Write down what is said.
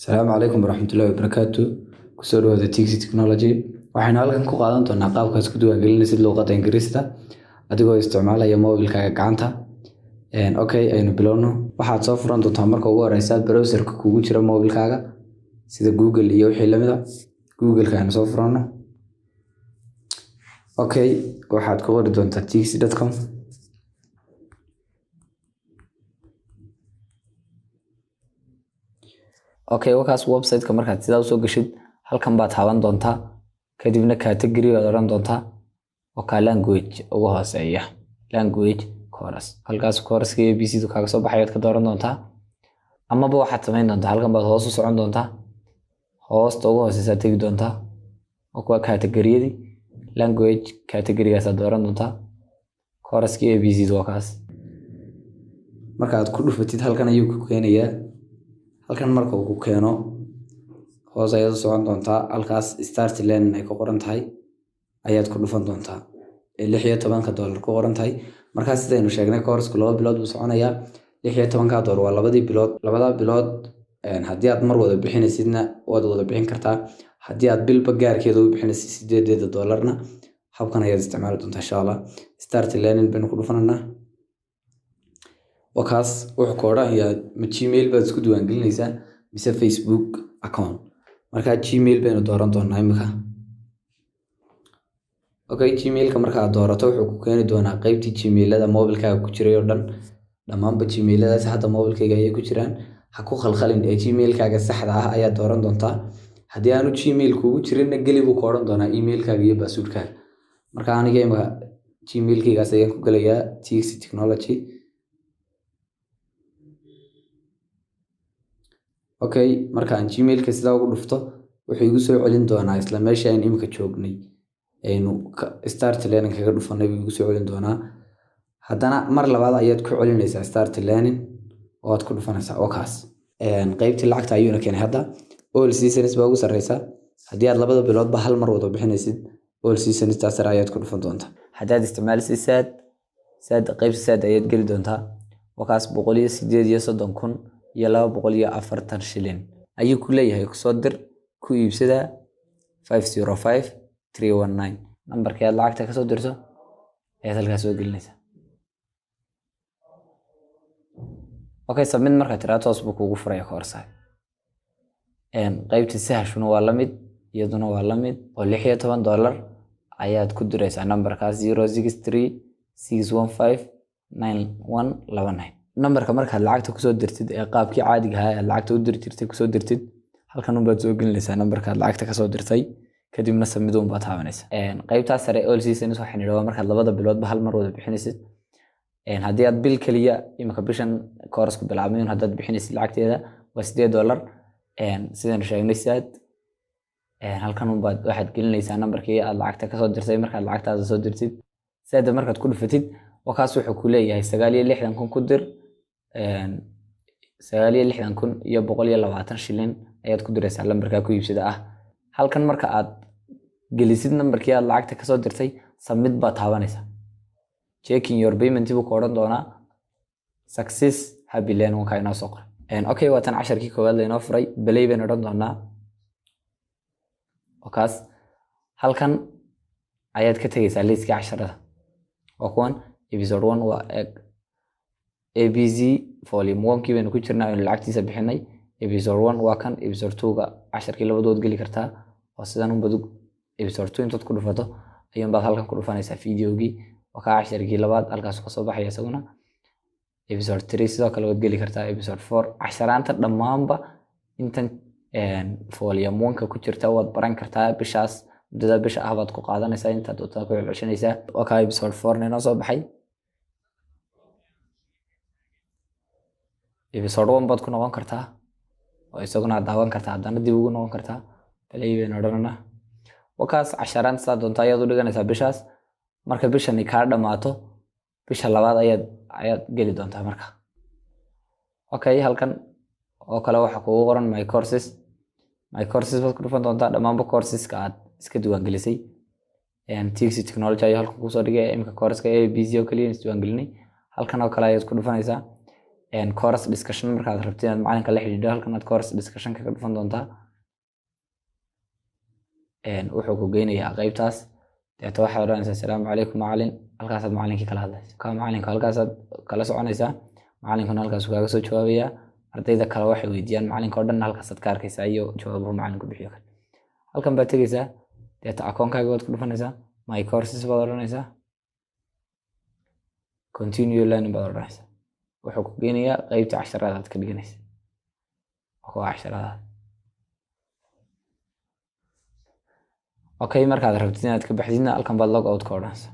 Asalaamu calaykum waraxmatullaahi wabarakaatu. Kusoo dhawaada Tixi Technology. Waxaynu halkan ku qaadan doonaa qaabka isku diiwaangelinaysid luqadda Ingiriisda adigoo isticmaalaya mobilkaaga gacanta. Okay, aynu bilowno. Waxaad soo furan doontaa marka ugu horeysa browserka kugu jira mobilkaaga, sida Google iyo wixii lamid ah. Google-ka aynu soo furano. Okay, waxaad ku qori doontaa tixi.com. Okay, wakaas website-ka. Markaad sidaa usoo gashid, halkan baad taaban doontaa, kadibna category baad odhan doontaa. Wakaa language ugu hooseeya, language course. Halkaas course-ka ABC du kaaga soo baxayaad ka dooran doontaa, amaba waxaad samayn doontaa, halkan baad hoos u socon doontaa, hoosta ugu hooseysaa tegi doontaa. Waa kuwa category-yadii, language category-gaasaad dooran doontaa. Course-ka ABC du waa kaas. Markaad ku dhufatid, halkan ayuu ku keenayaa. Halkan marka uu ku keeno, hoos ayaad u socon doontaa. Halkaas "start learning" ay ku qoran tahay ayaad ku dhufan doontaa, ee $16 ku qoran tahay. Markaas sidaynu sheegnay, course-ku 2 bilood buu soconayaa. $16 waa labadii bilood. Labada bilood haddii aad mar wada bixinaysidna, waad wada bixin kartaa. Haddii aad bilba gaarkeeda u bixinaysid $8-na, habkan ayaad isticmaali doontaa, insha Allah. "Start learning" baynu ku dhufananaa. Wakaas wuxuu ku odhanayaa, ma Gmail baad isku diiwaangelinaysaa mise Facebook account? Marka Gmail baynu dooran doonaa imika. Okay, Gmailka marka aad doorato, wuxuu ku keeni doonaa qeybtii Gmailada mobilkaaga ku jiray oo dhan. Dhammaanba Gmailadaas hadda mobilkayga ayay ku jiraan. Ha ku khalkhalin ee Gmailkaaga saxda ah ayaad dooran doontaa. Haddii aanu Gmail kugu jirinna, geli buu ku odhan doonaa emailkaaga iyo passwordkaaga. Marka aniga imika Gmailkaygaas ayaan ku gelayaa, Tixi Technology. Okay, marka aan Gmailka sidaa ugu dhufto, wuxuu igu soo celin doonaa isla meesha aynu imika joognay, aynu "start learning" kaga dhufanay buu igu soo celin doonaa. Haddana mar labaad ayaad ku celinaysaa "start learning" oo aad ku dhufanaysaa. Oo kaas qaybtii lacagta ayuuna keenay. Hadda "all seasons" baa ugu sarreysa. Haddii aad labada biloodba hal mar wada bixinaysid, "all seasons" taas sare ayaad ku dhufan doontaa. Haddaad isticmaalisid Zaad, qaybta Zaad ayaad geli doontaa. Wakaas 138,240 shilin ayuu ku leeyahay kusoo dir ku iibsada 505319. Nambarkii aad lacagta kasoo dirto ayaad halkaas soo gelinaysaa. Okay, submit markaad tiraa, toos buu kuugu furaya course-ka. Qaybta Sahashuna waa la mid, iyaduna waa la mid, oo $16 ayaad ku diraysaa nambarkaas 0636159129. Nambarka markaad lacagta kusoo dirtid ee qaabkii caadiga ahaa ee lacagta u diri jirtay kusoo dirtid, halkan unbaad soo gelinaysaa nambarkaad lacagta kasoo dirtay, kadibna submit unbaad taabanaysaa. Qaybtaas sare "all seasons" waxaan idhi waa markaad labada biloodba hal mar wada bixinaysid. Haddii aad bil keliya, imika bishan course-ku bilaabmay, haddaad bixinaysid, lacagteeda waa $8. Sidaynu sheegnay, Zaad halkan unbaad waxaad gelinaysaa nambarkii aad lacagta kasoo dirtay. Markaad lacagtaada soo dirtid, Zaada markaad ku dhufatid, wakaas wuxuu ku leeyahay 69,000 ku dir. 69,120 shilin ayaad ku diraysaa lambarkaa ku iibsada ah. Halkan marka aad gelisid nambarkii aad lacagta kasoo dirtay, submit baad taabanaysaa. "Checking your payment" buu ku odhan doonaa. Success, happy learning, wankaa inoo soo qoray. Okay, waa tan casharkii koowaad laynoo furay. "Play" baynu odhan doonaa. Wakaas halkan ayaad ka tegaysaa liiskii casharada, waa kuwan. Episode 1 waa ABC volume 1 kii baynu ku jirnaa, aynu lacagtiisa bixinay. Episode 1 waa kan. Episode 2-ga, casharkii labadood geli kartaa, oo sidan unbaad episode 2 intood ku dhufato ayuunbaad halkan ku dhufanaysaa videogii. Waa kaa casharkii labaad, halkaas kasoo baxaya isaguna. Episode 3 sidoo kale waad geli kartaa, episode 4. Casharaanta dhammaanba intan volume 1-ka ku jirta waad baran kartaa. Bishaas, muddada bisha ah baad ku qaadanaysaa, intaad doontaa ku celcelinaysaa. Waa kaa episode 4 na inoo soo baxay. Episode 1 baad ku noqon kartaa oo isaguna aad daawan kartaa, haddana dib ugu noqon kartaa. "Play" baynu odhananaa. Wakaas casharaanta saa doonta ayaad u dhiganaysaa bishaas. Marka bishani kaa dhammaato, bisha labaad ayaad geli doontaa marka. Okay, halkan oo kale waxaa kugu qoran "my courses". "My courses" baad ku dhufan doontaa. Dhammaanba courseska aad iska diiwaangelisay Tixi Technology ayuu halkan kusoo dhigay. Imika course-ka ABC oo kaliya isdiiwaangelinay. Halkan oo kale ayaad ku dhufanaysaa. Course discussion markaad rabtid inaad macalinka la xidhiidho, halkan aad course discussion kaga dhufan doontaa. Wuxuu ku geynayaa qeybtaas. Deeto waxaad odhanaysaa, "Asalaamu calaykum, macalin." Halkaasaad macalinkii kala hadlaysa. Ka macalinka halkaasaad kala soconaysaa, macalinkuna halkaasuu kaaga soo jawaabayaa. Ardayda kale waxay weydiiyaan macalinka oo dhan halkaasaad ka arkaysaa iyo jawaabuhu macalinku bixiyo kale. Halkan baad tegeysaa, deeta akoonkaaga baad ku dhufanaysaa, my courses baad odhanaysaa, continue learning baad odhanaysaa. Wuxuu ku geynayaa qeybta casharada aad ka dhiganaysa, kuwa casharadaada. Okay, markaad rabtid inaad ka baxdidna, halkan baad log out ka odhanaysaa.